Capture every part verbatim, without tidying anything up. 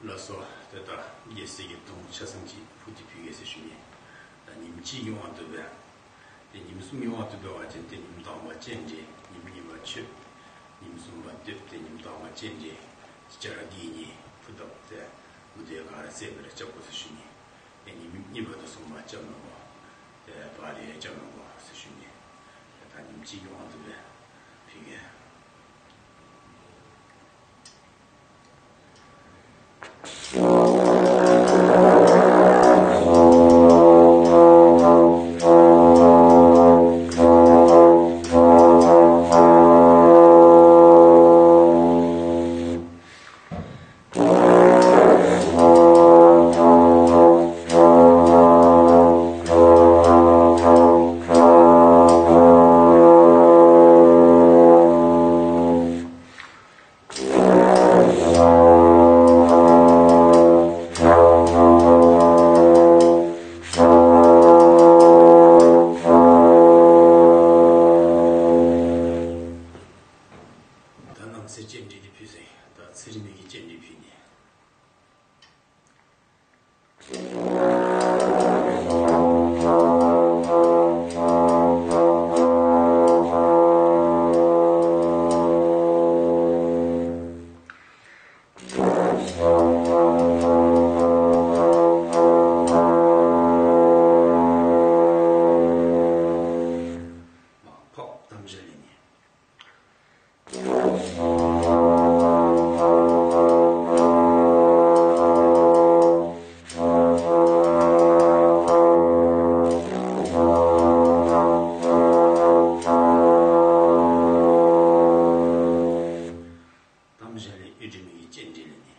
ལགས་སོ། ཏེ་ད་རྒྱལ་སྲས་ཀྱི་གདུང་ཆ་ཚང་གཅིག་ཕུལ་ཏེ་ཕུལ་གེ་ཟེར་ཞུ་ནི། ད་ཉིནམ་གཅིག་གི་དབང་དུ་སྦེ། ཏེ་ཉིནམ་གསུམ་གྱི་དབང་དུ་འབད་བ་ཅིན་ཏེ་ཉིནམ་དང་པ་སྤྱན་འདྲེན། ཉིནམ་གཉིས་པ་མཆོད། ཉིནམ་གསུམ་པ་བསྟོད། ཏེ་ཉིནམ་དང་པ་སྤྱན་འདྲེན་ཅིག་ཅར་འདི་གཉིས་ཕུལ་ད་ཏེ་མུ་སྟེགས་ག་ར་བསད་པའི་ར་རྐྱབ་དགོ་ཟེར་ཞུ་ནི། ཏེ་ཉིནམ་གཉིས་པ་དང་གསུམ་པ་རྐྱབ་ནུག་གོ། ཏེ་བ་ལི་རྐྱབ་ནུག་གོ་ཟེར་ཞུ་ནི། ཏེ་ད་ཉིནམ་གཅིག་གི་དབང་དུ་སྦེ་ཕུལ་གེ། ད་ནང་གསེས་སྤྱན་འདྲེན་འདི་ཕུལ་ཚར་ཡི། ད་ཚེ་རིང་མའི་གི་སྤྱན་འདྲེན་ཕུལ་ནི། མ་ཕོག་དམ་བཞག་ལེན་ནི། དམ་བཞག་ལེན། ཡུལ་དྲི་མེད་ཀྱི་སྤྱན་འདྲེན་ལེན་ནི།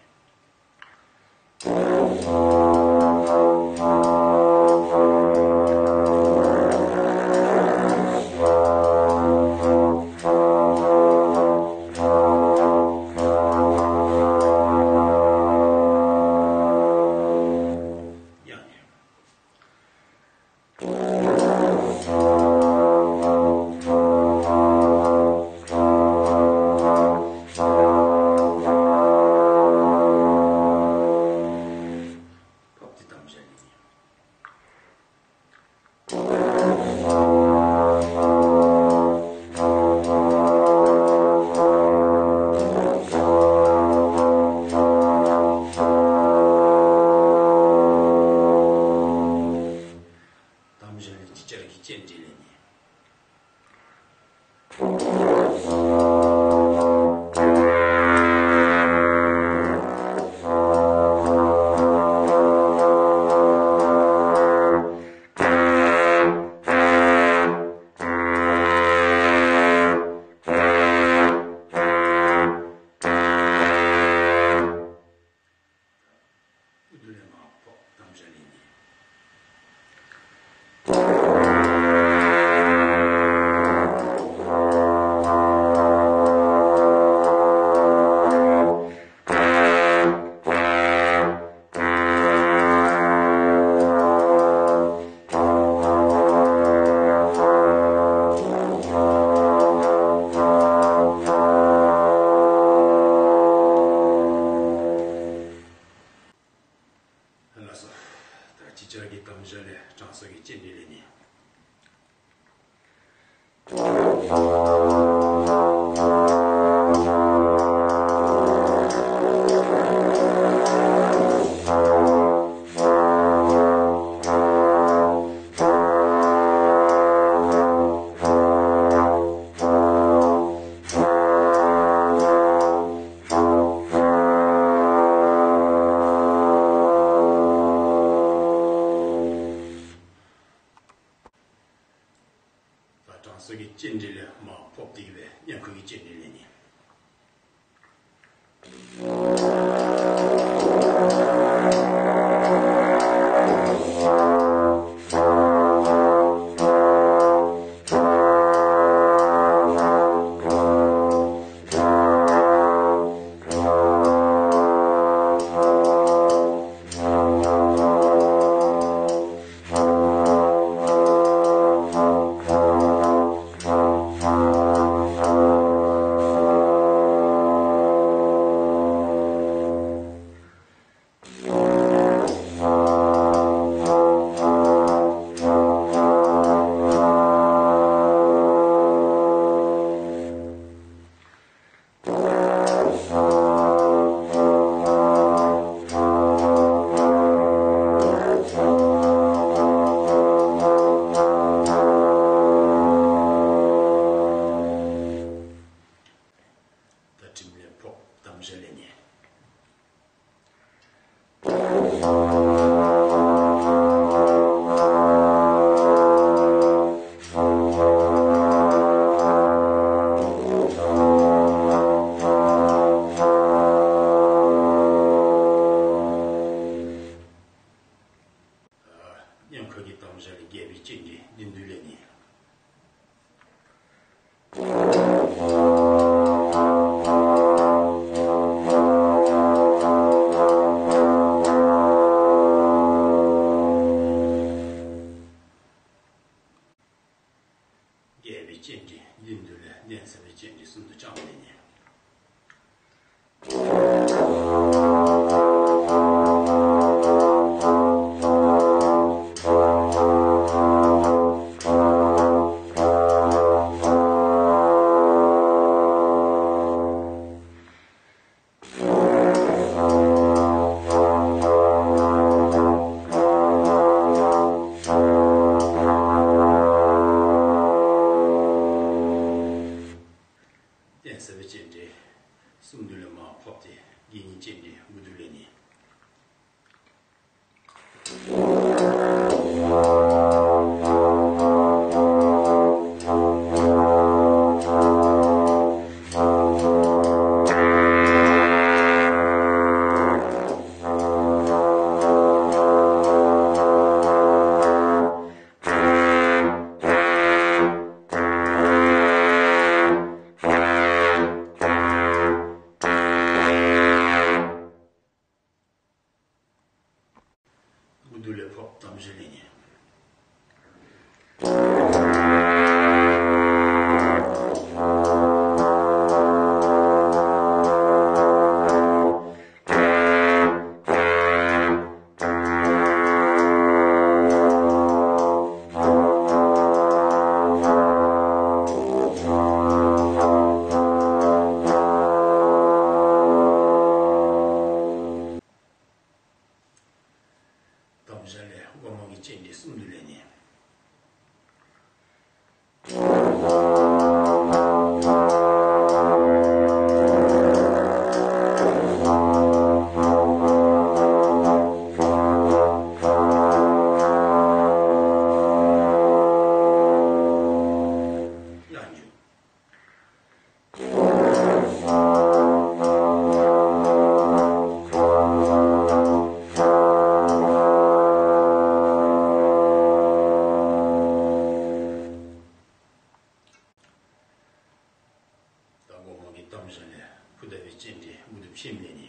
དམ་བཞག་ལས་ནི། ཉམས་ཁ་གི་དམ་བཞག་ལས་རྒྱས་པའི་སྤྱན་འདྲེན་བདུད་འདུལ་ལས་ནི། རྒྱས་པའི་སྤྱན་འདྲེན་བདུད་འདུལ་ལས། གདན་ས་བའི་སྤྱན་འདྲེན་གསུམ་དུ་བརྐྱང་ལས་ནི། གདན་ས་བའི་སྤྱན་འདྲེན་གསུམ་འདུལ་ལས་མར་ཕབ་སྟེ་དགེ་བསྙེན་སྤྱན་འདྲེན་དགུ་འདུལ་ལས་ནི། དགུ་འདུལ་ལས་ཕབ་དམ་བཞག་ལས་ནི། དམ་བཞག་ལས་སྒོ་མང་གི་སྤྱན་འདྲེན་གསུམ་འདུལ་ལས་ནི། ཡང་འཇུག། ད་སྒོ་མང་གི་དམ་བཞག་ལས་ཕུ་དབྱུང་བའི་སྤྱན་འདྲེན་དགུ་འདུལ་ཕྱེངམ་ལས་ནི།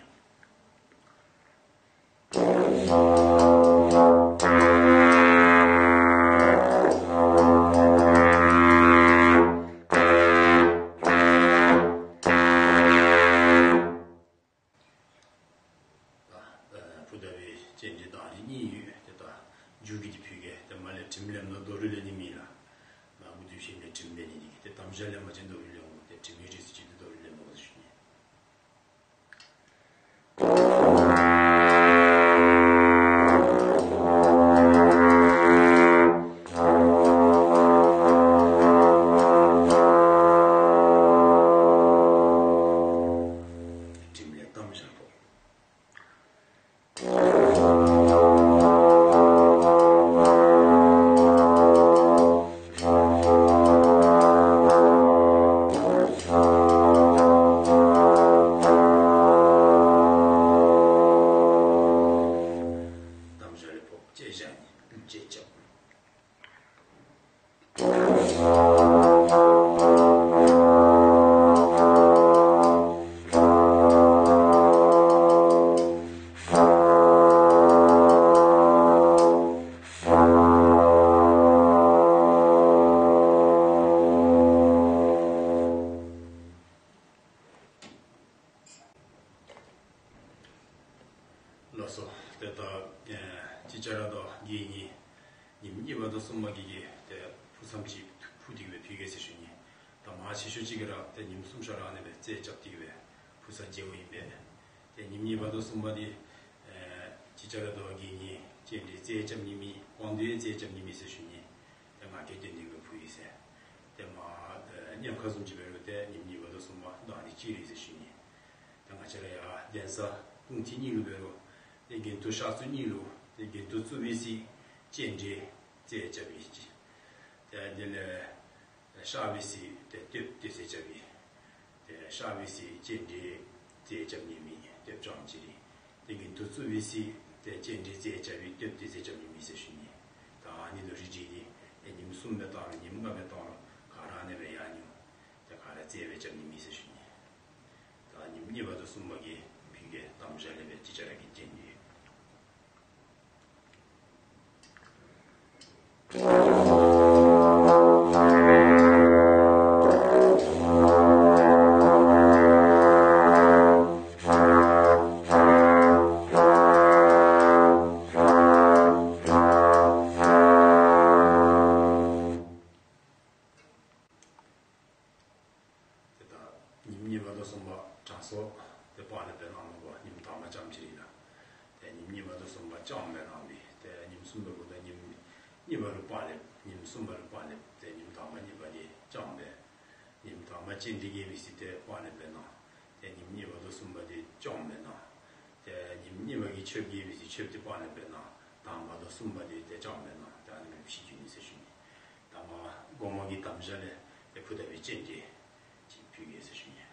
ཕུ་དབྱུང་བའི་སྤྱན་འདྲེན་བདག་ཉིད་གཉིས་ཡོད། ཏེ་ད་མཇུག་གི་འདི་ཕུལ་གེ། ཏེ་མར་ལས་དྲིམ་ལེནམ་ད་རྡོ་རུལ་ལེན་ནི་མེད་ལགས། ནཱ་དགུ་འདུལ་ཕྱེངམ་ལས་དྲིམ་ལེན་ནི་འདི་གིས། ཏེ་དམ་བཞག་ལས་མ་བྱོན་རྡོ་རུལ་ལེན་དགོ། ཏེ་དྲིམ་གྱི་རིགས་སུ་ཅིག་ཏུ་རྡོ་རུལ་ལེན་དགོ་ཟེར་ཞུ་ནི། དྲིམ་ལས་དམ་བཞག་དགོ། དམ་བཞག་ལས་ཕབ་ལྕེ་བཞག་ནི། ལྕེ་རྐྱབ། ལགས་སོ། ཏེ་ད་ཨེ་ཅིག་ཅར་དང་དགེ་བསྙེན་ཉིནམ་གཉིས་པ་དང་གསུམ་པ་གི་གི་ཏེ་ཕུར་མཚམས་ཅིག་ཕུར་ཏེ་གི་སྦེ་ཕུལ་གེ་ཟེར་ཞུ་ནི། ད་མང་ཆེ་ཤོས་ཅིག་གིས་ར་ཏེ་ཉིནམ་གསུམ་ཤར་ར་ཨ་ནི་སྦེ་རྩེགཔ་རྐྱབ་སྟེ་གི་སྦེ་ཕུར་མཚམས་མཇལཝ་ཨིན་པས། ཏེ་ཉིནམ་གཉིས་པ་དང་གསུམ་པ་འདི་ཨེ་ཅིག་ཅར་དང་དགེ་བསྙེན་སྤྱན་འདྲེན་རྩེགཔ་རྐྱབ་ནི་མེད། དབང་འདུས་རྩེགཔ་རྐྱབ་ནི་མེད་ཟེར་ཞུ་ནི། ཏེ་ང་བཅས་དོན་ལྡན་སྦེ་ཕུལ་ཡི་ཟེར། ཏེ་མ་ཨེ་ཉམས་ཁ་བཟུམ་ཅིག་འབད་རུང་ཏེ་ཉིནམ་གཉིས་པ་དང་གསུམ་པ་བདག་ཉིད་གཅིག་ར་ཨིན་ཟེར་ཞུ་ནི། ད་ང་བཅས་ར་ཡང་གདན་ས་སྤུངས་ཐིག་གཉིས་ལུ་འབད་རུང་ཏེ་དགེ་འདུན་ཕྱག་མཛོད་གཉིས་ལུ་ཏེ་དགེ་འདུན་བཙུགས་པའི་ཚེ་སྤྱན་འདྲེན་རྩེ་རྐྱབ་ཨིན་ཅི། ཏེ་དེ་ལས་གཤགས་པའི་ཚེ་ཏེ་བསྟོད་དེ་ཚེ་རྐྱབ་ཨིན། ཏེ་གཤགས་པའི་ཚེ་སྤྱན་འདྲེན་རྩེ་རྐྱབ་ནི་མེད། བསྟོད་རྐྱངམ་ཅིག་རེ། ཏེ་དགེ་འདུན་བཙུགས་པའི་ཚེ་ཏེ་སྤྱན་འདྲེན་རྩེ་རྐྱབ་ཨིན། བསྟོད་དེ་ཚེ་རྐྱབ་ནི་མེད་ཟེར་ཞུ་ནི། ད་ཨ་ནི་ལུ་རིགས་བསྒྲེས་ཏེ་ཏེ་ཉིནམ་གསུམ་སྦེ་བཏང་རུང་ཉིནམ་ལྔ་སྦེ་བཏང་རུང་ག་ར་ཨ་ནི་སྦེ་ཡར་ནི། ཏེ་ག་ར་རྩེ་སྦེ་རྐྱབ་ནི་མེད་ཟེར་ཞུ་ནི། ད་ཉིནམ་གཉིས་པ་དང་གསུམ་པ་གི་ཕུལ་གྱི་དམ་བཞག་ལས་སྦེ་ཏེ་ཅ་ར་གི་རྐྱེན་ཡོད། ཏེ་ད་ཉིནམ་གཉིས་པ་དང་གསུམ་པ་དྲང་སྲོང་ཏེ་སྤང་ལེབ་སྦེ་གནང་ནུག་གོ། ཉིནམ་དང་པ་ཙམ་ཅིག་རེ་ལགས། ཏེ་ཉིནམ་གཉིས་པ་དང་གསུམ་པ་ཙམ་སྦེ་གནང་སྦེ་ཏེ་ཉིནམ་གསུམ་པ་ལུ་ད་ཉིནམ་གཉིས་པ་ལུ་སྤང་ལེབ། ཉིནམ་གསུམ་པ་ལུ་སྤང་ལེབ། ཏེ་ཉིནམ་དང་པ་གཉིས་པ་འདི་ཙམ་སྦེ། ཉིནམ་དང་པ་སྤྱན་འདྲེན་རྐྱབ་པའི་ཚེ་ཏེ་སྤང་ལེབ་སྦེ་གནང་། ཏེ་ཉིནམ་གཉིས་པ་དང་གསུམ་པ་འདི་ཙམ་སྦེ་གནང་། ཏེ་ཉིནམ་གཉིས་པ་གི་མཆོདཔ་རྐྱབ་པའི་ཚེ་མཆོདཔ་འདི་སྤང་ལེབ་སྦེ་གནང་། དང་པ་དང་གསུམ་པ་འདི་ཏེ་ཙམ་སྦེ་གནང་། ཏེ་ཨ་ནི་སྦེ་ཕྱེ་བཅུག་ནི་ཟེར་ཞུ་ནི། ད་མ་དགོངས་པ་གི་དམ་བཞག་ལས་ཏེ་ཕུ་ད་པའི་སྤྱན་འདྲེན་ཅིག་ཕུལ་གེ་ཟེར་ཞུ་ནི།